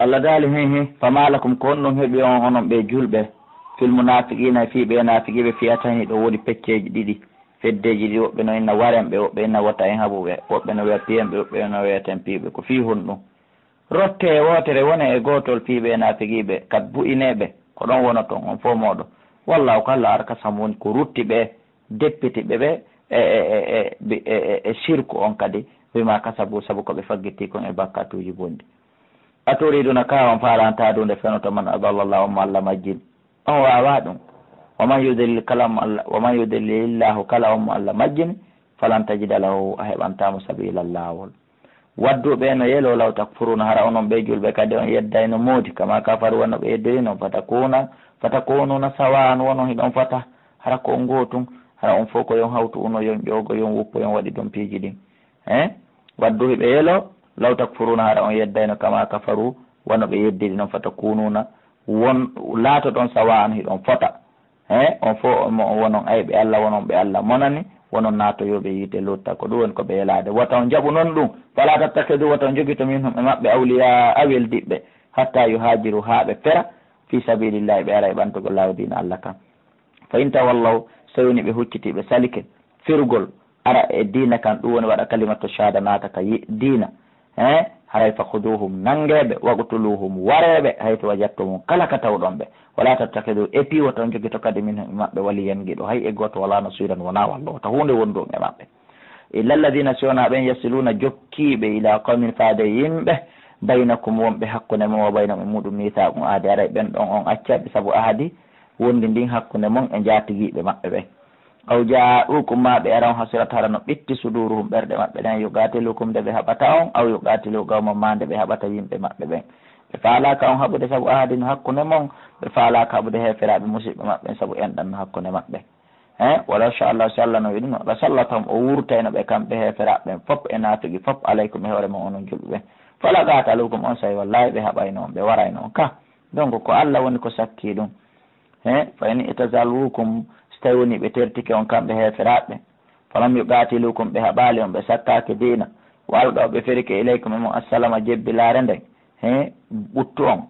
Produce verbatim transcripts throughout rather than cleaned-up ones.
Allah daali, he, he, fama lakum, ko honɗun heɓi on, onon ɓee julɓe, fil munaafiqiina, e fii ɓee naafiqiiɓe, fi'atayni, ɗoo woodi pecceeji ɗiɗi, feddeeji ɗiɗi, woɓɓe no inna waren ɓe, woɓɓe inna wota en haɓu ɓe, woɓɓe no wi'a piyen ɓe, woɓɓe no wi'eten piyu ɓe. Ko fii honɗun? Rottee e wootere, wonee e gootol fii ɓee naafiqiiɓe, kad bu'inee ɓe, ko ɗon wonoton, on fow mooɗon. Wallaahu, ko Allah, arkasahum, woni ko rutti ɓe, deppiti ɓe, ɓe e, e, e, e, bi-, e, e, e sirku on kadi, bimaa kasabuu, sabu ko ɓe faggitii kon e bakkaatuuji bonɗi. Aturiiduuna, kaa on faalaani tahduunde fewndo to man adallallaahu, on mo Allah majjini? On waawaa ɗun. Wa man yudlil, kala on mo Allah, wa man yudlilillaahu, kala on mo Allah majjini, falan tajida lahu, a heɓantaa mo sabiilan, laawol. Waddu, ɓee no yeloo, law takfuruuna, hara onon ɓee julɓe kadi on yeddayno moodi, kamaa kafaruu, wano ɓe yeddiri non, fatakuuna, fatakuunuuna sawaa'an, wonon hiɗon fota, hara ko on gootun, hara on fow ko yo on hawtu uno, yo on ƴoogo, yo on wuppo, yo on waɗi ɗon piiji ɗin. He? Waddu, hiɓe yeloo, law takfuruuna, hara on yeddayno, kamaa kafaruu, wano ɓe yeddiri non, fatakuunuuna, won, laatoɗon sawaa'an, hiɗon fota. He, on fow on mo-, wonon ayɓe Allah, wonon ɓe Allah monani, wonon naatoyooɓe yiite Luuta. Ko ɗun woni ko ɓe yelaade. Wota on jaɓu non ɗun. Falaa tattakhiduu, wota on jogito, minhum, e maɓɓe, awliyaa, weldiɓɓe, hattaa yuhaajiruu, haa ɓe fera, fii sabiilillaahi, ɓe ara e ɓantugol laawol diina Allah kan. Fa in tawallaw, so woni ɓe huccitii, ɓe salike firugol, ara e diina kan, ɗun woni waɗa kalimatu shahaada, naata ka yi-, diina. He, haray, fakhuduuhum, nangee ɓe, waqtuluuhum, waree ɓe, haysu wajadtumuuhum, kala ka tawɗon ɓe. Walaa tattakhiduu, et puis wota on jogito kadi minhum, e maɓɓe, waliyyan, giɗo, hay e gooto, walaa nasiiran, wonaa wallo, wota huunde wondu on e maɓɓe. Illalladiina, si wonaa ɓen, yasiluuna, jokkiiɓe, ilaa qawmin, faade e yimɓe, baynakum, wonɓe hakkunde mon, wa baynahum, e muɗum, miisaaqun, ahadi, haray ɓen ɗon on accay ɓe sabu ahadi wondi ndin hakkunde mon e njaatigiiɓe maɓɓe ɓen. Aw jaa'uukum, maa ɓe ara on, hasirat, hara no ɓitti, suduuruhum, ɓerɗe maɓɓe ɗen, yuqaatiluukum, nde ɓe haɓata on, aw yuqaatiluu qawmahum, maa nde ɓe haɓata yimɓe maɓɓe ɓen. Ɓe faalaaka on haɓude sabu ahadi no hakkunde mon, ɓe faalaaka haɓude heeferaaɓe musiɓɓe maɓɓe ɓen sabu enɗan no hakkunde maɓɓe. He, walaw shaa Allaahu, si Allah no yiɗuno, la sallatahum, o wurtayno ɓe kamɓe heeferaaɓe ɓen fow e naafigi fow, alaykum, e hoore mon onon julɓe ɓen. Fala qaataluukum, onsay wallaahi ɓe haɓayno on, ɓe warayno on ka. Donc ko Allah woni ko sakkii ɗun. He, fa in i'tazaluukum, si tawii wonii ɓe tertike on kamɓe heeferaaɓe ɓen, falam yuqaatiluukum, ɓe haɓaali on, ɓe sakkaaki diina, wa alqaw, ɓe ferike, ilaykum, e mon, assalama, jebbilaare nden, he, ɓuttu on,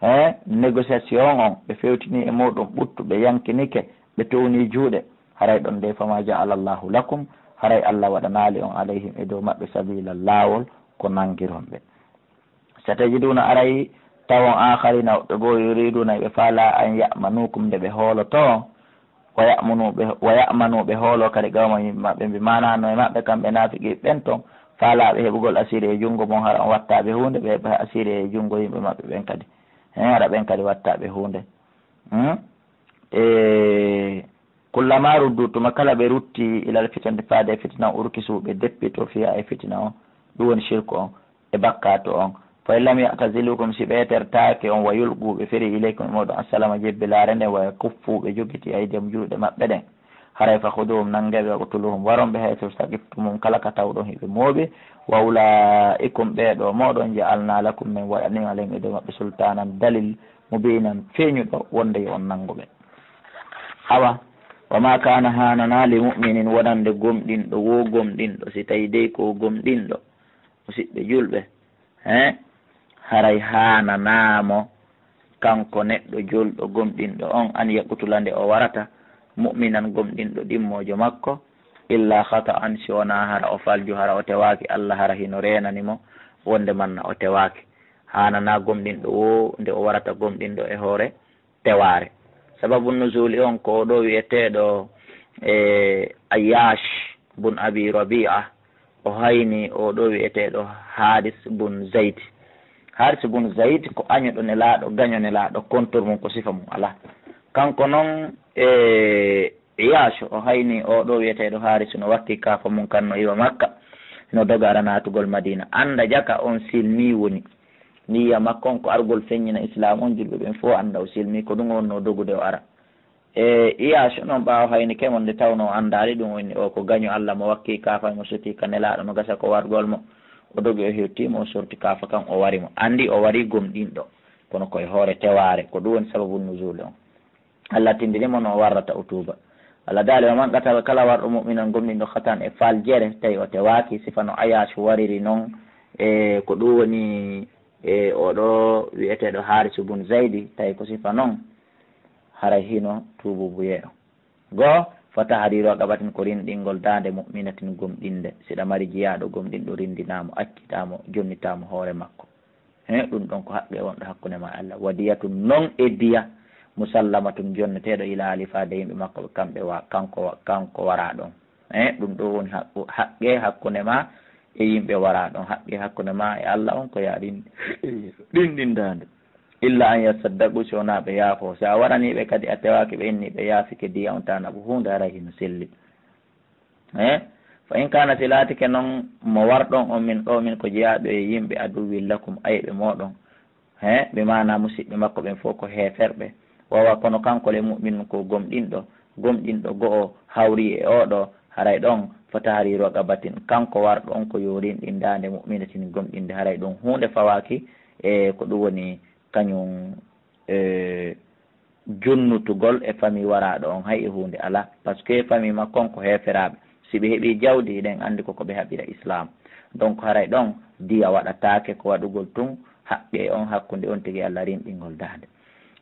he, négociation on, ɓe fewtinii e muɗum ɓuttu, ɓe yankinike, ɓe townii juuɗe, haray ɗon dey, fama ja'ala Allaahu lakum, haray Allah waɗanaali on, alayhim, e dow maɓɓe, sabiilan, laawol, ko nangiron ɓe. Satajiduuna, aray tawon, aakhariina, woɓɓe goo, yuriiduuna, ɓe faalaa, an ya'manuukum, nde ɓe hooloto on, wa ya'manu, ɓe, wa ya'manu, ɓe hooloo kadi, qawmahum, yimɓe maɓɓe, bi maanaa no e maɓɓe kamɓe naafiqiiɓe ɓen ton, faalaaɓe heɓugol asiiri e junngo mon, hara on wattaaɓe huunde, ɓe heɓa asiiri e junngo yimɓe maɓɓe ɓen kadi. Heen hara ɓen kadi wattaaɓe huunde. Hmm? E, kullamaa rudduu, tuma kala ɓe ruttii, ilal fitnati, faade e fitina, urkisuu, ɓe deppitoo, fiihaa, e fitina on, ɗum woni sirku on, e bakkaatu on. Fa in lam ya'taziluukum, si ɓe tertaaki on, wa yulquu, ɓe feri, ilaykum, e mooɗon, assalama, jebbilaare nden, wa yakuffuu, ɓe jogitii, aydiyahum, juuɗe maɓɓe ɗen, haray, fakhuduuhum, nangee ɓe, waqtuluuhum, waron ɓe, haysu saqiftumuhum, kala ka tawɗon hiɓe mooɓi, wa ulaa'ikum, ɓee ɗoo mooɗon, ja'alnaa lakum, men waɗanii, alayhim, e dow maɓɓe, sultaanan, dalil, mubiinan, feeñuɗo, wonde yo on nangu ɓe. Awa, wa maa kaana, haananaa, li mu'minin, wonande gomɗinɗo, woo gomɗinɗo, si tawii dey ko gomɗinɗo, musiɓɓe julɓe, he, haray haananaa mo, kanko neɗɗo julɗo gomɗinɗo on, an yaqtula, nde o warata, mu'minan, gomɗinɗo ɗimmoojo makko, illaa khata'an, si wonaa hara o falju, hara o tewaaki, Allah hara hino reenani mo, wonde manna o tewaaki. Haananaa gomɗinɗo woo nde o warata gomɗinɗo e hoore tewaare. Sababu nuzuuli on ko oo ɗoo wi'eteeɗo, e, Ayyaash bun Abi Rabi'a, o hayni oo ɗoo wi'eteeɗo Haaris bun Zayd. Haaris bun Zayd ko añuɗo Nelaaɗo, gaño Nelaaɗo, kontor mum ko sifa mum alaa. Kanko non, e, Ayyaash o hayni oo ɗoo wi'eteeɗo Haaris no wakki kaafa mum kan no iwa Makka, no doga ara naatugol Madiina. Annda jaka on silmii woni. Niyya makko on ko argol feññina Islaam on, julɓe ɓen fow annda o silmii, ko ɗum o wonnoo dogude o ara. E, Ayyaash non ɓaawo haynike mo nde tawnoo o anndaali ɗum, o inni o ko gaño Alla mo wakki kaafa mo sutii ka Nelaaɗo, no gasa ko wargol mo. O dogi o hewtii mo, o sorti kaafa kan, o wari mo. Anndi o warii gomɗinɗo, kono ko e hoore tewaare, ko ɗum woni sababu nuzuul on. Alla tindini mo no o warrata o tuuba. Alla daali, "Wa man qatala, kala warɗo mu'minan gomɗinɗo, khata'an e faljere, tawi o tewaaki, sifa no Ayyaash wariri non, e ko ɗum woni E oɗo wi'eteeɗo Harisu bun Zaydi, tawi ko sifa non, haray hino tuububuye on. Goo, fa tahriru raqabatin, ko rinɗingol daande, mu'minatin, gomɗinde. Siɗa mari jiyaaɗo gomɗinɗo, rinndinaa mo, accitaa mo, jonnitaa mo hoore makko. He, ɗum ɗon ko haqqe wonɗo hakkunde ma e Allah. Wa diyatun, non e diya, musallamatun, jonneteeɗo, ila ahli, faade yimɓe makko, ɓe kamɓe wa-, kanko wa-, kanko waraa ɗon. He, ɗum ɗo woni haqqu-, haqqe hakkunde ma e yimɓe waraa ɗon. Haqqe hakkunde ma e Allah on ko yaa ɗin, ɗin, ɗin daande. Illa an yasaddaqu, si wonaa ɓe yaafo. Si a waranii ɓe kadi, a tewaaki ɓe, inni ɓe yaafike diya on, tanabu huunde, haray hino selli. Eh? Fa in kaana, si laatike non mo warɗon on min qawmin, ko jeyaaɗo e yimɓe, aduwwin lakum, ayɓe mooɗon. He, bi maana musiɓɓe makko ɓen fof ko heeferɓe. Wawa kono kanko le mu'minun ko gomɗinɗo, gomɗinɗo go'o hawri e oɗo, haray ɗon fa tahriru raqabatin, kanko warɗo on ko yo rinɗin daande mu'minatin gomɗinde, haray ɗon huunde fawaaki e ko ɗum woni kañum, e, jonnutugol e famille waraaɗo on, hay e huunde alaa. Parce que famille makko on ko heeferaaɓe. Si ɓe heɓii jawdi, hiɗen anndi ko ko ɓe haɓira Islaam. Donc, haray ɗon diya waɗataake, ko waɗugol tun haqqe on hakkunde on tigi Allah rinɗingol daande.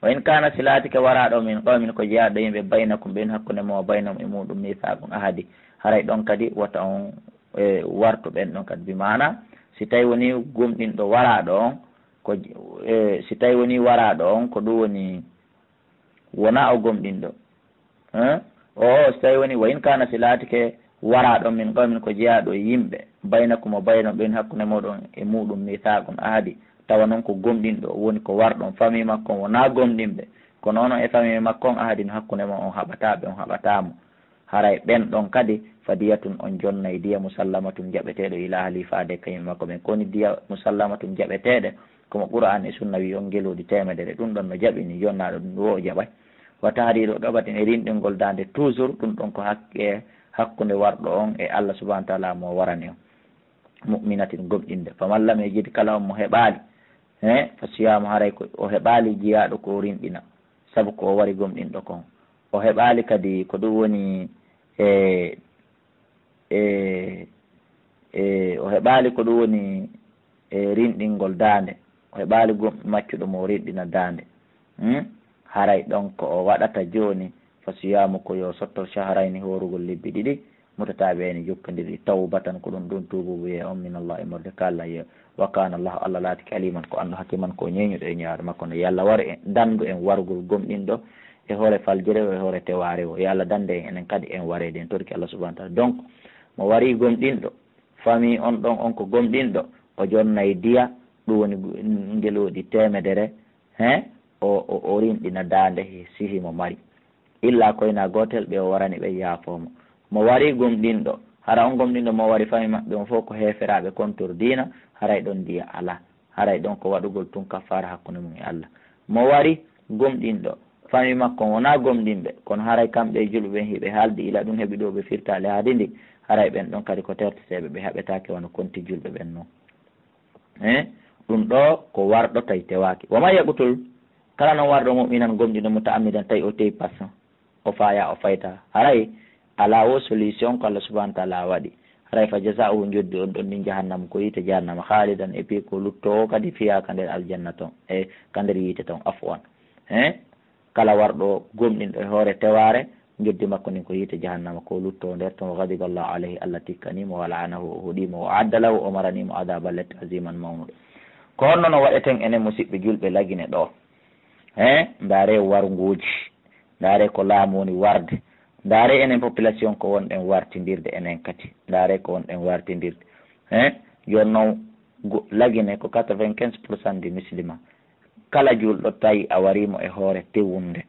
Wa in kaana, si laatike waraaɗo min qawmin, ko jeyaaɗo yimɓe, baynakum, ɓen hakkunde mo, baynahum, e muɗum, miisaaqun, ahadi, haray ɗon kadi wota on, e, wartu ɓen ɗon kadi. Bi maana, si tawi woni gomɗinɗo waraaɗo on, ko, e, si tawi woni waraaɗo on, ko ɗum woni wonaa o gomɗinɗo. Eh? O, o, si tawi woni, wa in kaana, si laatike waraaɗo min qawmin, ko jeyaaɗo e yimɓe, baynakum wa baynahum, ɓen hakkunde mooɗon e muɗum, miisaaqun, ahadi, tawa non ko gomɗinɗo, woni ko warɗon, famille makko on wonaa gomɗinɓe, kono onon e famille makko on, ahadin hakkunde mon, on haɓataa ɓe, on haɓataa mo. Haray ɓen ɗon kadi, fa diyatun, on jonnay diya, musallamatun, jaɓeteeɗo, ila ahli, faade ka yimɓe makko ɓen. Ko woni diya musallamatun, jaɓeteeɗe, ko mo Qur'aan e Sunna wi on, ngeluuɗi teemedere. Ɗum ɗon no jaɓini, jonnaaɗo ɗum wo o jaɓay. Wa tahriru raqabatin, e rinɗingol daande, toujours ɗum ɗon ko hakke hakkunde warɗo on e Allah subhanahu wa ta'ala mo warani on. Mu'minatin, gomɗinde. Faman lam yajid, kala on mo heɓaali, he, fa siyaamu, haray ko o heɓaali jiyaaɗo ko o rinɗina, sabu ko o wari gomɗinɗo kon. O heɓaali kadi ko ɗum woni, e, e, e, o heɓaali ko ɗum woni, e, rinɗingol daande. O heɓaali gom-, maccuɗo mo o rinɗina daande. Hmm? Haray ɗon ko o waɗata jooni, fa siyaamu, ko yo sotto shahrayni, hoorugol lebbi ɗiɗi, mutataabi'ayni, jokkondirɗi, tawbatan, ko ɗum ɗum tuububuye on, min Allah, immorde ka Allah. Wa kaana Allahu, Allah laatike, aliman, ko anndu, hakiman, ko ñeeñuɗo e ñaawre makko nde. Yo Allah waru en, danndu en warugol gomɗinɗo e hoore faljere o, e hoore tewaare o. Yo Allah danndu en enen kadi en wareede en torki Allah subhanahu wa ta'ala. Donc, mo wari gomɗinɗo, famille on ɗon on ko gomɗinɗo, o jonnay diya, ɗum woni gu-, ngelooɗi teemedere, he, o, o, o rinɗina daande he sihi mo mari. Illa koyna gootel ɓe o warani ɓe yaafoo mo. Mo wari gomɗinɗo, hara on gomɗinɗo mo wari famille maɓɓe on fof ko heeferaaɓe contre diina, haray ɗon diya alaa. Haray ɗon ko waɗugol tun kaffaara hakkunde mum e Allah. Mo wari gomɗinɗo, famille makko on wonaa gomɗinɓe, kono haray kamɓe e julɓe ɓen hiɓe haaldi ila ɗum heɓi ɗo ɓe firtaali haadi ndi, haray ɓen ɗon kadi ko terteteeɓe, ɓe haɓetaake wano konti julɓe ɓen non. Eh, ɗum ɗo ko warɗo tawi tewaaki. Wa man yaqtul, kala non warɗo mu'minan gomɗinɗo muta'ammidan tawi o tewi passion, o faya, o fayta. Haray alaa wo solution ko Allah subhanahu wa ta'ala waɗi. Haray fa jazaa'uhu, njoddi on ɗon ndin jahannama, ko yiite jahannama, khaalidan, e piye ko luttoowo kadi fiyaa ka nder aljanna ton, e ka nder yiite ton, afwan. Eh? Kala warɗo gomɗinɗo e hoore tewaare, njoddi makko ndin ko yiite jahannama, ko luttoowo nder ton. Wa ghadiba Allahu alayhi, Allah tikkanii mo, wa la'anahu, o hoɗii mo, wa a'adda lahu, o maranii mo adaaban lette, aziman, mawnuɗo. Ko honno no waɗeten enen musiɓɓe julɓe Lagine ɗo? He, ndaare warnguuji, ndaare ko laamu woni warde, ndaare enen population ko wonɗen wartindirde enen kadi, ndaare ko wonɗen wartindirde. He, jooni non go-, Lagine ko quatre-vingt-quinze pour cent de musulman. Kala julɗo tawi a warii mo e hoore tewunde,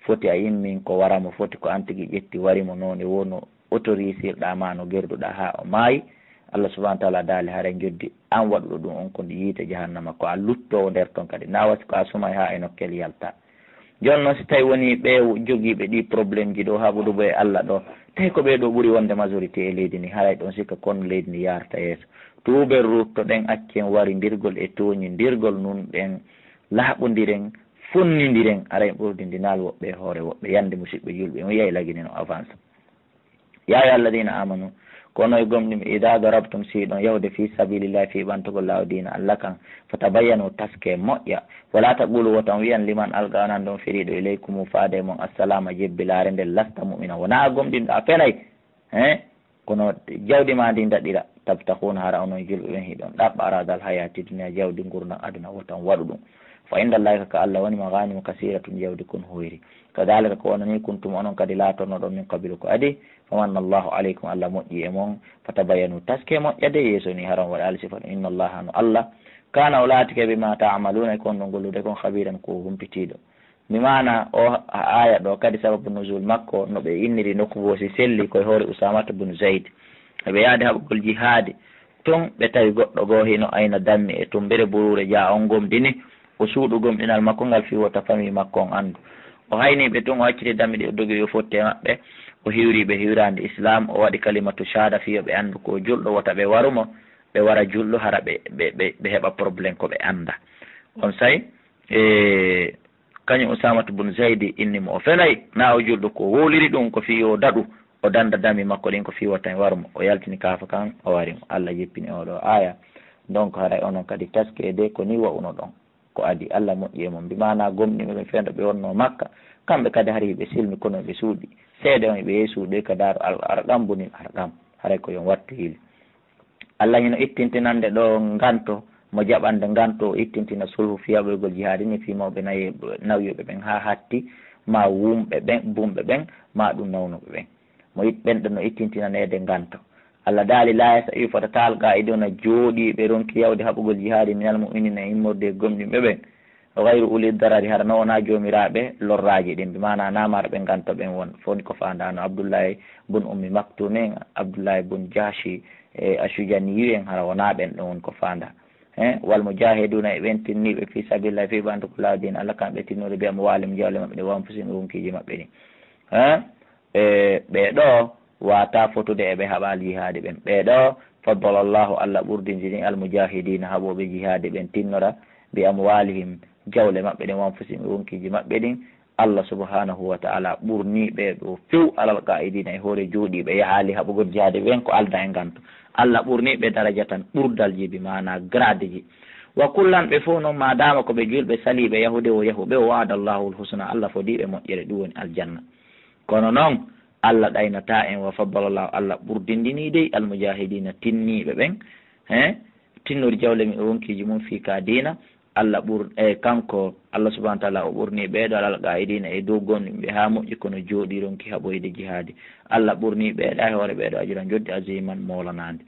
foti a immii ko wara mo, foti ko an tigi ƴetti wari mo, noone woo no autorisirɗaa ma no gerduɗaa haa o maayi, Allah subhanahu wa ta'ala daali haray njoddi an waɗuɗo ɗum on ko ndi yiite jahannama, ko a luttoowo nder ton kadi. Na wasi ko a sumay haa e nokkel yalta. Jooni non si tawi woni ɓe jogiiɓe ɗi problème ji ɗo haɓudu bo e Allah ɗo, tawi ko ɓe ɗo ɓuri wonde majorité e leydi ndi, haray ɗon sikka kon leydi ndi yaarta yeeso. Tuuben, ruttoɗen, accen warindirgol e tooñindirgol, nunɗen, laaɓondiren, fonnindiren, aray ɓurdi ndi naal woɓɓe e hoore woɓɓe. Yande musiɓɓe julɓe, on yiyay Lagine no avance. Ya ayyuha alladhina amanu, Kono e gomɗinɓe, idaa darabtum, si hiɗon yahude fii sabiilillaahi, fii ɓantugol laawol diina Alla kan, fatabayyanu, taskee moƴƴa. Walaa taqulu, wota on wi'an, liman alqaa, onon ɗon firiiɗo, ilaykumu, faade e mon, assalaama, jebbilaare nden, lasta mu'minan, wonaa a gomɗinɗo, a fenay. He? Kono jawdi maa ndin daɗira, tabtaxuuna, hara onon julɓe ɓen hiɗon ɗaɓɓa, aradal hayaati dunya, jawdi ngurndan aduna, wota on waɗu ɗum. Fa indallahi, ka Alla woni, maganimu kasiratun, jawdi kun hoyri. Kadalika, ko wano ni, kuntum, onon kadi laatornoɗon, min qabilu, ko adi. Famanna Allahu alaykum, Alla moƴƴi e mon. Fatabayyanu, taskee moƴƴa de, yeeso ni, hara on waɗaali sifa ɗum. Inna Allaha, no Alla, kana, o laatike, bima ta'maluna, e ko on ɗon gollude kon, khabiran, ko o humpitiiɗo. Bi maana o aaya ɗo kadi, sababu nuzul makko, no ɓe inniri nokku goo si selli, ko e hoore Usaamata bun Zayd. Eɓe yaade haɓugol jihaadi, tun ɓe tawi goɗɗo goo hino ayna dammi e tumbere buruure, jaa on gomɗini, o suuɗu gomɗinal makko ngal fii wota famii makko on anndu. O hayni ɓe tun, o acciti dammi ɗi, o dogi, o fotti e maɓɓe, o hiwri ɓe hiwraande Islaam, o waɗi kalimatu shahaada fii yo ɓe anndu ko julɗo, wota ɓe waru mo, ɓe wara julɗo, hara ɓe, ɓe, ɓe, ɓe heɓa problème ko ɓe annda. On say, e, kañum Usaamatu bun Zaydi inni mo o fenay, na o julɗo, ko wowliri ɗum ko fii yo daɗu, o dannda dammi makko ɗin ko fii wota mi waru mo. O yaltini kaafa kan, o wari mo. Alla jippini oo ɗoo aaya. Donc, haray onon kadi taskee de, ko nii wa'unoɗon. Ko adi, Alla moƴƴi e mon. Bi maanaa gomɗinɓe ɓen fewndo ɓe wonnoo Makka, kamɓe kadi hari hiɓe silmi, kono hiɓe suuɗi. Seede on hiɓe yehi suuɗoy ka Daaru Al-, Arqam bunil Arqam. Haray ko yo on wattu hiili. Alla hino ittintinande ɗoo nganto, mo jaɓande nganto, o ittintina sulhu fii haɓoygol jihaadi ni fii mawɓe nay-, nawyuɓe ɓen haa hatti, maa wumɓe ɓen, bumɓe ɓen, maa ɗum nawnuɓe ɓen. Mo it-, ɓen ɗon no ittintinaneede nganto. Alla daali, "Laa yastawii, fotataa alqaa'iduuna, jooɗiiɓe ronki yahude haɓugol jihaadi, minal mu'miniina, immorde e gomɗinɓe ɓen." Gayru uli darari, hara no wonaa joomiraaɓe lorraaji ɗin, bi maanaa naa marɓe nganto ɓen won. Foni ko faandaa no Abdullahi bun Ummi Maktum en, Abdullahi bun Jahshi, e Ashujaniyu en, hara wonaa ɓen ɗon won ko faandaa. He, wal mujaahiduuna, e ɓen tinniiɓe fii sabiilillahi, fii ɓantu ko laawol diina Alla kan, ɓe tinnude bi amwaalihim, jawle maɓɓe ɗe, wa anfusihim, e ronkiiji maɓɓe ɗin. He, e ɓee ɗoo waataa fotude e ɓe haɓaali jihaadi ɓen. Ɓee ɗoo, faddala Allahu, Alla ɓurdindini al mujaahidiina, haɓooɓe jihaadi ɓen tinnora, bi amwaalihim, jawle maɓɓe ɗen, wa anfusihim, e ronkiiji maɓɓe ɗin. Alla subhanahu wa ta'ala ɓurnii ɓee ɗoo few alal qaa'idiina, e hoore jooɗiiɓe yahaali haɓugol jihaadi ɓen ko aldaa e nganto. Alla ɓurnii ɓe darajatan, ɓurdalji, bi maanaa gradeji. Wa kullan, ɓe fow non, maadaama ko ɓe julɓe saliiɓe yahude o yahu ɓe, o wa'ada Allahul husna, Alla fodii ɓe moƴƴere, ɗum woni aljanna. Kono non, Alla ɗaynataa en, wa faddala Allahu, Alla ɓurdindinii dey al mujaahidiina, tinniiɓe ɓen, he, tinnori jawle mum e ronkiiji mum fii ka diina. Alla ɓur-, e kanko, Alla subhanahu wa ta'ala, o ɓurnii ɓee ɗoo alal qaa'idiina, e dow gomɗinɓe haa moƴƴi, kono jooɗii ronki haɓoyde jihaadi. Alla ɓurnii ɓee ɗoo e hoore ɓee ɗoo ajuran joddi, aziiman, moolanaande.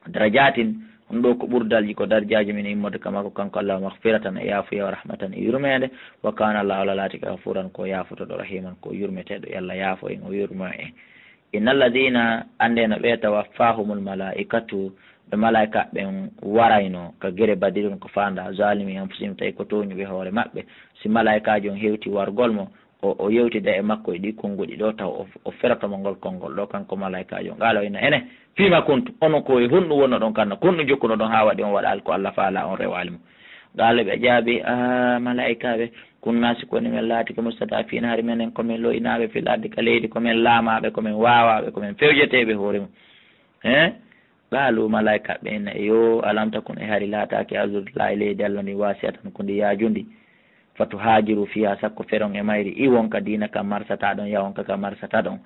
Darajaatin, on ɗoo ko ɓurdalji, ko darajaaji min immorde ka makko kanko Alla, maghfiratan, e yaafuya, wa rahmatan, e yurmeende, wa kaana Allaahu, Alla laatike, ghafuuran, ko yaafotooɗo, rahiiman, ko yurmeteeɗo, yo Alla yaafo en, o yurmo en. Inna alladiina, anndee no ɓee, tawaffaahumul malaa'ikatu, ɓe malaa'ika ɓen warayno ka gere Badirin, ko faandaa, zaalimi anfusihim, tawi ko tooñuɓe hoore maɓɓe. Si malaa'ikaajo on hewti wargol mo, o, o yewtida e makko e ɗii konnguɗi ɗoo, taw o, o feroto mo ngol konngol ɗoo, kanko malaa'ikaajo on. Qaala, o inna, ene, fiima kuntum, onon ko e honɗum wonnoɗon kanna, ko honɗum jokkunoɗon haa waɗi on waɗaali ko Alla faalaa, on rewaali mo? Qaala, ɓe jaabii, aa, malaa'ikaaɓe, kunnaa, si ko ni men laatike, mustad'afiina, hari menen ko men lo'inaaɓe, fil ardi, ka leydi, ko men laamaaɓe, ko men waawaaɓe, ko men fewjeteeɓe hoore mum. He? Qaalu, malaa'ikaaɓe ɓen, yo, alam takun, e hari laataaki, ardullaahi, laa'i leydi Alla ndin, waasi'atan, ko ndi yaajundi, fatuhaajiru fiihaa, sakko feron e mayri, iwon ka diina ka marsataa ɗon, yahon ka ka marsataa ɗon.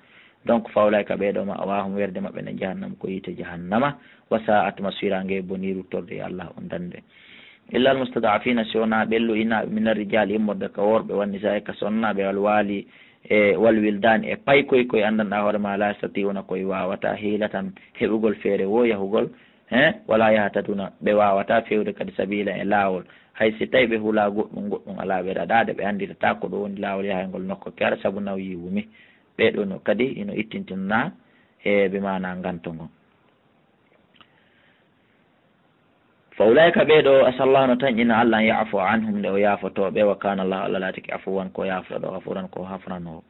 Donc, fa ulaa'ika, ɓee ɗoo, ma'waahum, werde maɓɓe nden jahannama, ko yiite jahannama, wa saa'at masiiraa, nge bonii ruttorde, yo Alla on dande. Illa al mustad'afiina, si wonaa ɓen lo'inaaɓe, mina rijaali, immorde ka worɓe, wan nisaa'i, ka sonnaaɓe, wal waali, e wal wildaani, e paykoy koy anndanɗaa hoore maa, laa yastati'uuna, koy waawataa, hiilatan, heɓugol feere woo yahugol, he, walaa yahtaduuna, ɓe waawataa feewde kadi, sabiila, e laawol. Hay si tawii ɓe hulaa goɗɗum, goɗɗum alaa ɓe raɗaade, ɓe annditataa ko ɗum woni laawol yahayngol nokku kere, sabu nawyi wumi. Ɓee ɗoo no kadi hino ittintinanaa e bi maanaa nganto ngon. Fa ulaa'ika, ɓee ɗoo, asallaahu, no tanƴina Alla, an ya'fuwa anhum, nde o yaafotoo ɓe, wa kaana Allaahu, Alla laatike, afuwan, ko yaafotooɗo, ghafuuran, ko hafranoowo.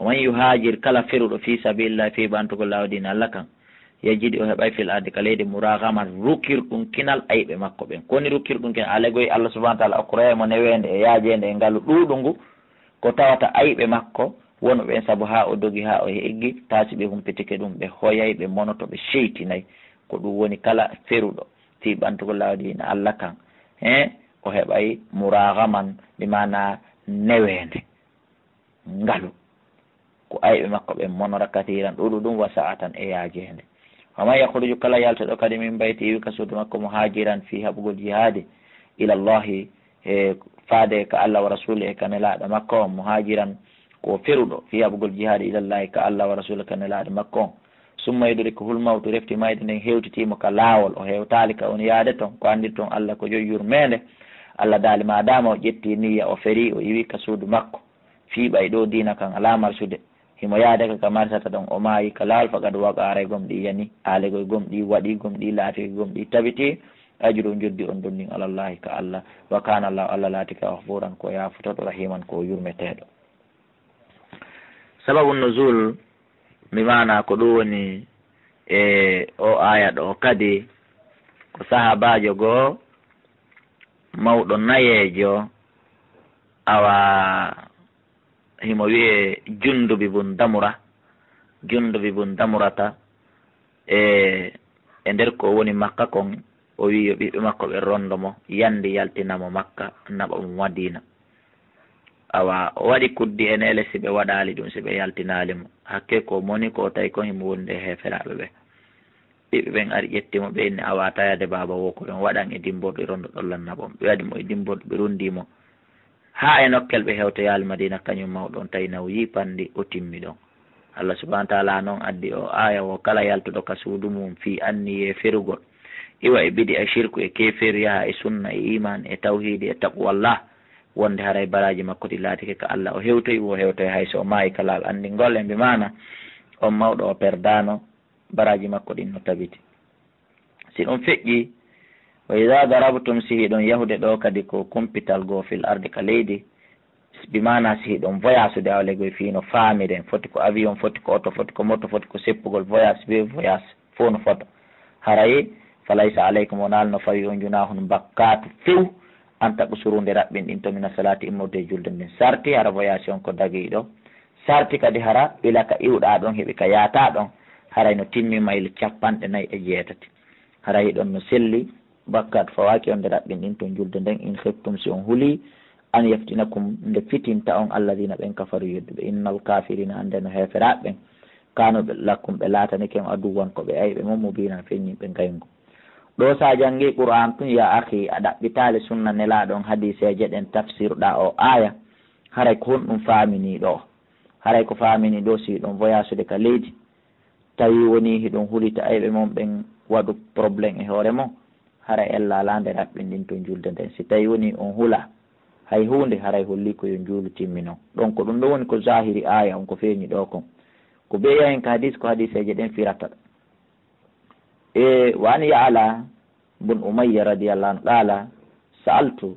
Wa man yuhaajir, kala feruɗo, fii sabiilillaahi, fii ɓantugol laawol diina Alla kan, yajid, o heɓay, fil ardi, ka leydi, muraagaman, rukirɗum kinal ayɓe makko ɓen. Ko woni rukirɗum kinal? Alaa e sago Alla subhaanahu wa ta'aalaa okkoray mo neweende e yaajeende e ngalu ɗuuɗungu, ko tawata ayɓe makko wonu ɓen, sabu haa o dogi, haa o eggi, taa si ɓe humpitike ɗum, ɓe hoyay, ɓe monoto, ɓe seytinay. Ko ɗum woni kala feruɗo fii ɓantugol laawol diina Alla kan, he, o heɓay muraagaman, bi maanaa neweende, ngalu. Ko ayɓe makko ɓen monora kasiiran, ɗuuɗuɗum, wa sa'atan, e yaajeende. Wa man yakhruju, kala yaltuɗo kadi, min bayti, iwi ka suudu makko, muhaajiran, fii haɓugol jihaadi, ila Allahi, e faade ka Alla, wa rasuuli, e ka Nelaaɗo makko on, muhaajiran, ko feruɗo, fii haɓugol jihaadi, ila Allahi, ka Alla, wa rasuuli, ka Nelaaɗo makko on. Summa yudrikuhul mawtu, refti mayde nden hewtitii mo ka laawol, o hewtaali ka on yaade ton, ko anndiri ton Alla ko joyi yurmeende, Alla daali, maadaama o ƴetti niyya, o feri, o iwi ka suudu makko, fii ɓay ɗoo diina kan alaa marsude, himo yaade ka ka marsata ɗon, o maayi ka laawol, faqad waqa, haray gomɗii yani, aalegoy gomɗii waɗii, gomɗii laatike, gomɗii tabitii, ajru, njoddi on ɗon ndin, alallahi, ka Alla, wa kaana Allahu, Alla laatike, ghafuuran, ko yaafotooɗo, rahiiman, ko yurmeteeɗo. Sababu nuzul, bi maanaa ko ɗum woni e o aaya ɗo kadi, ko sahaabaajo goo mawɗo nayeejo, awa himo wi'ee Jundubi bun Damura, Jundubi bun Damurata, e, e nder ko o woni Makka kon, o wi'i yo ɓiɓɓe makko ɓen rondo mo, yandi yaltina mo Makka, naɓa mo Madiina. Awa, o waɗi kuddi e neele, si ɓe waɗaali ɗum, si ɓe yaltinaali mo. Hakke ko moni ko o tawi kon himo wondi e heeferaaɓe ɓen. Ɓiɓɓe ɓen ari ƴetti mo, ɓe inni, awa, tayaade baaba woo ko ɗon waɗan e dimborɗi, rondo ɗon lanna ɓon. Ɓe waɗi mo e dimborɗi, ɓe rundi mo. Haa e nokkel ɓe hewtoyaali Madiina, kañum mawɗo on tawi nawyii panndi, o timmi ɗon. Allah subhaanahu wa ta'aalaa non addi o aaya wo, kala yaltuɗo ka suudu mum fii anniyee ferugol, iwa e bidi'a, shirku e keefeeru, yaha e sunna e iimaan e tawhiidi e taqwallah, wonde haray baraaji makko ɗi laatike ka Allah, o hewtoyi wo hewtoyi, hay so o maayi ka laawol anndingol en, bi maana on mawɗo o perdaano, baraaji makko ɗin no tabiti. Si ɗum feƴƴii, wa idaa darabtum, si hiɗon yahude ɗoo kadi ko kumpital goo, fil ardi, ka leydi, bi maanaa si hiɗon voyaasude, awa legoy fii no faamiren, foti ko avion, foti ko oto, foti ko moto, foti ko seppugol, voyage, be voyage, fof no fota. Haray, falaysa alaykum, wonaali no fawi on, junaahun, bakkaatu few, an taqsuru, nde raɓɓinɗinto, mina salaati, immorde e julde nden. Sarti, hara voyage on ko dagiiɗo. Sarti kadi hara ila ka iwɗaa ɗon, heɓi ka yaataa ɗon, haray no timmi mayl cappanɗe nayi e jeetati. Haray hiɗon no selli, bakkaatu fawaaki on nde raɓɓinɗinton julde nden, in khiftum, si on hulii, an yaftinakum, nde fitinta on, alladhiina, ɓen, kafaru, yedduɓe. Innal kaafiriina, anndee no heeferaaɓe ɓen, kaanu, ɓe, lakum, ɓe laatanike on, aduwwan, ko ɓe ayɓe mon, mubiinan, feññinɓe ngayngu. Ɗoo si a janngii Qur'aan tun, yaa akhi, a ɗaɓɓitaali sunna Nelaaɗo on, hadiiseeje ɗen tafsirɗaa oo aaya, haray ko honɗum faaminii ɗoo? Haray ko faaminii ɗoo, si hiɗon voyaasude ka leydi, tawi wonii hiɗon hulita ayɓe mon ɓen waɗu problème e hoore mon, haray ella alaa nde raɓɓinɗinton julde nden. Si tawi wonii on hulaa hay huunde, haray hollii ko yo njuulu timminon. Ɗon ko ɗum ɗon woni ko zaahiri aaya on, ko feeñi ɗoo kon. Ko ɓeya hen ka hadiis, ko hadiiseeje ɗen firata. E, wa an Ya'la bun Umayya radiyallahu anhu qaala, sa'altu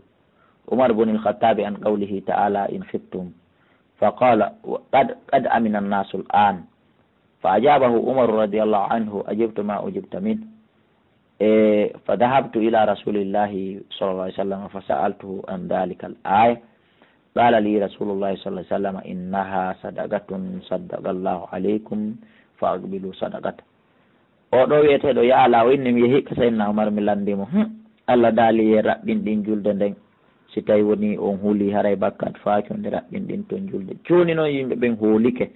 Umar bun al-Khattabi an qawlihi ta'ala, in khiftum. Faqaala, qad, qad amina an-naasu al-aan. Fa ajaabahu Umaru radiyallahu anhu, ajibta ma ujibta min. E, fa dhahabtu ila Rasulillahi sallallahu alayhi wa sallam, fa sa'altuhu an dhalika al-aaya. Qaala li Rasulullahi sallallahu alayhi wa sallam, innaha sadaqatun saddaqa Allahu alaykum, fa aqbilu sadaqata. Oo ɗoo wi'eteeɗo Ya'la, o inni mi yehi ka Sayyidina Umar, mi lanndii mo, hmm, Allah daali yo raɓɓinɗin julde nden. Si tawi wonii on hulii, haray bakkaatu fawaaki on nde raɓɓinɗinton julde. Jooni non yimɓe ɓen hoolike,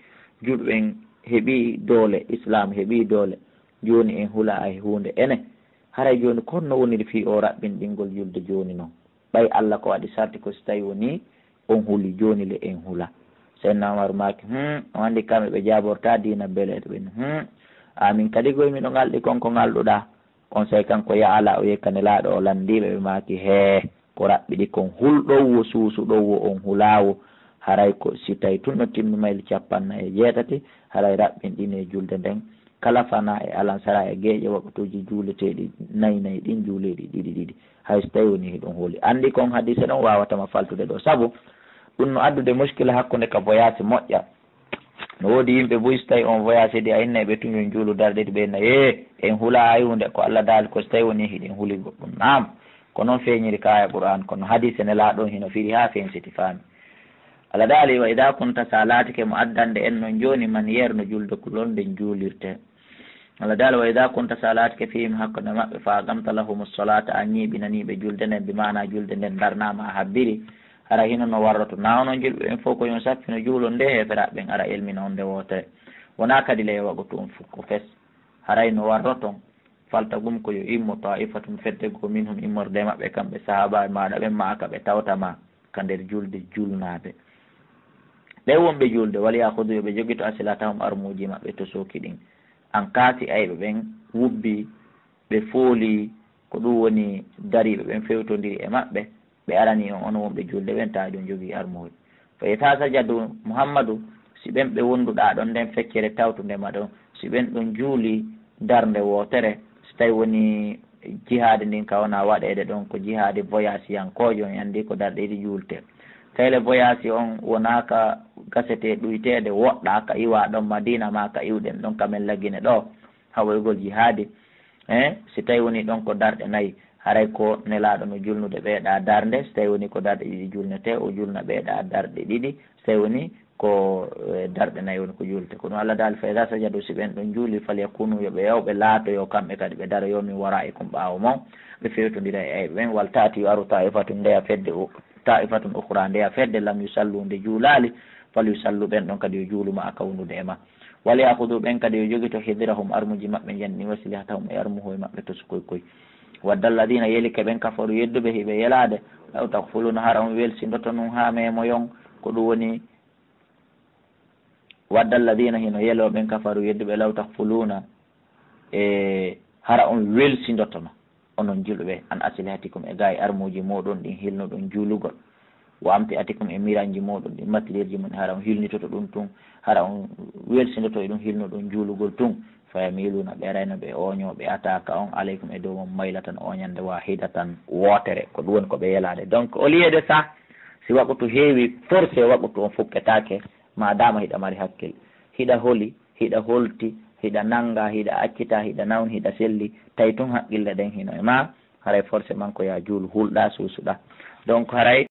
julɓe ɓen heɓii doole, Islaam heɓii doole. Jooni en hulaa hay huunde. Enen, haray jooni ko honno woniri fii oo raɓɓinɗingol julde jooni non? Ɓay Allah ko waɗi sarti ko si tawi wonii on hulii, jooni le en hula. Sayyidina Umar maaki, hmm, on anndi kamɓe ɓe jaabortaa diina beleeɗo ɓen. Hmm, a min kadi goy miɗo ŋalɗi kon ko ŋalɗuɗaa. Onsay kanko Ya'la o yehi ka Nelaaɗo, o lanndii ɓe, ɓe maaki, hee, ko raɓɓiɗi kon, hulɗon wo, suusuɗon wo, on hulaa wo. Haray ko si tawi tun no timmi mayli cappannayi e jeetati, haray raɓɓinɗinee julde nden. Kala fanaa e alansara e geeƴe waqtuuji juuleteeɗi nayi nayi ɗin, juulee ɗi ɗiɗi ɗiɗi. Hay so tawi wonii hiɗon hooli. Anndi kon hadiise ɗon waawata ma faltude ɗoo. Sabu ɗum no addude muskila hakkunde ka voyage moƴƴa. No woodi yimɓe buy, so tawi on voyage heedi, a innay ɓe tun yo njuulu darɗe ɗiɗi, ɓe inna, ee, en hulaa hay huunde, ko Allah daali ko, so tawi wonii hiɗen huli goɗɗum. Naam, ko non feeñiri ka aaya Qur'aan, kono hadiise Nelaaɗo on hino firi haa feeñsiti faami. Allah daali, "Wa idha kunta", sa laatike mo addande en non jooni, man yeerno julde kulol nden juulirte. Allah daali, "Wa idha kunta", sa laatike fiihim hakkunde maɓɓe, "fa aqamta lahumu ssalata", a ñiiɓinanii ɓe julde nden, bi maana julde nden darnaama a habbiri, hara hino no warroto. Na onon julɓe ɓen fow ko yon sappino juulon nde heeferaaɓe ɓen ara elmina on nde wootere. Wonaa kadi le yo waɗu ɗum fow ko fes. Haray no warroton, "faltaqum", ko yo immo, "taa'ifatun", fedde goo, "minhum", immorde e maɓɓe, kamɓe sahaabaaɓe maaɗa ɓen, "ma'aka", ɓe tawta ma ka nder julde, julnaaɓe. Ɓen wonɓe julde, "wal ya'khudhu", yo ɓe jogito, "aslihatahum", armuuji maɓɓe tosooki ɗin. An kaasi ayɓe ɓen wubbi, ɓe fooli, ko ɗum woni dariiɓe ɓen fewtondiri e maɓɓe, ɓe arani on, onon wonɓe julde ɓen, tawi ɗum jogii armuuji. "Fa idha sajadu", Muhammadu, si ɓen ɓe wonduɗaa ɗon nden feccere tawtunde ma ɗon, si ɓen ɗon juuli darnde wootere, si tawi woni jihaadi ndin ka wona waɗeede ɗon ko jihaadi voyage yankoojo, on anndi ko darɗe ɗiɗi juulte. Tawi le voyage on wonaa ka gasete ɗuyteede, woɗɗaa ka iwaa ɗon Madina maa ka iwɗen ɗon ka men lagine ɗoo, hawoygol jihaadi. Eh, si tawi woni ɗon ko darɗe nayi, haray ko nelaaɗo no julnude ɓeeɗa darnde, si tawi woni ko darɗe ɗiɗi julnete, o julna ɓeeɗa darɗe ɗiɗi, si tawi woni ko, eh, darɗe nayi woni ko juulte. Ko ɗum Allah daali, "Fa idha sajadu", si ɓen ɗon juuli, "falyakunu", yo ɓe yaw, ɓe laatoyo kamɓe kadi, ɓe daroyo, "min wara'ikum", ɓaawo mon, ɓe fewtondira e ayɓe ɓen, "wal ta'ti", yo aru, "ta'ifatun", ndeya fedde, o, "ta'ifatun ukhra", ndeya fedde, "lam yusallu", nde juulaali, "falyusallu", ɓen ɗon kadi yo juulu ma'aka wondude e ma. "Wal ya'khudhu", ɓen kadi yo jogito, "hidhrahum", armuuji maɓɓe njanɗi, "wa aslihatahum", e armuhooy maɓɓe tosokoy koy. "Wadda alladhina", yelike ɓen, "kafaru", yedduɓe, hiɓe yelaade, "law taghfuluna", hara on welsindoto nun haa meemoyon, ko ɗum woni, "wadda alladhina", hino yeloo ɓen, "kafaru", yedduɓe, "law taghfuluna", e hara on welsindotono, onon julɓe, "an aslihatikum", e gaa e armuuji mooɗon ɗin hilnuɗon juulugol, "wa amti'atikum", e miranji mooɗon ɗin, matérielji mon, hara on hilnitoto ɗum tun, hara on welsindoto e ɗum hilnuɗon juulugol tun, "fa yamiluna", ɓe arayno ɓe ooñoo, ɓe ataaka on, "alaykum", e dow mon, "maylatan", ooñande, "wahidatan", wootere. Ko ɗum woni ko ɓe yelaade. Donc, au lieu de ça, si waqutu heewi, forcé waqutu on fukketaake, ma dama hiɗa mari hakkil, hiɗa holi, hiɗa holti, hiɗa nannga, hiɗa accita, hiɗa nawni, hiɗa selli, tawi tun haqqille ɗen hino e ma, haray forcément ko yaa juulu, hulɗa, suusuɗa. Donc, haray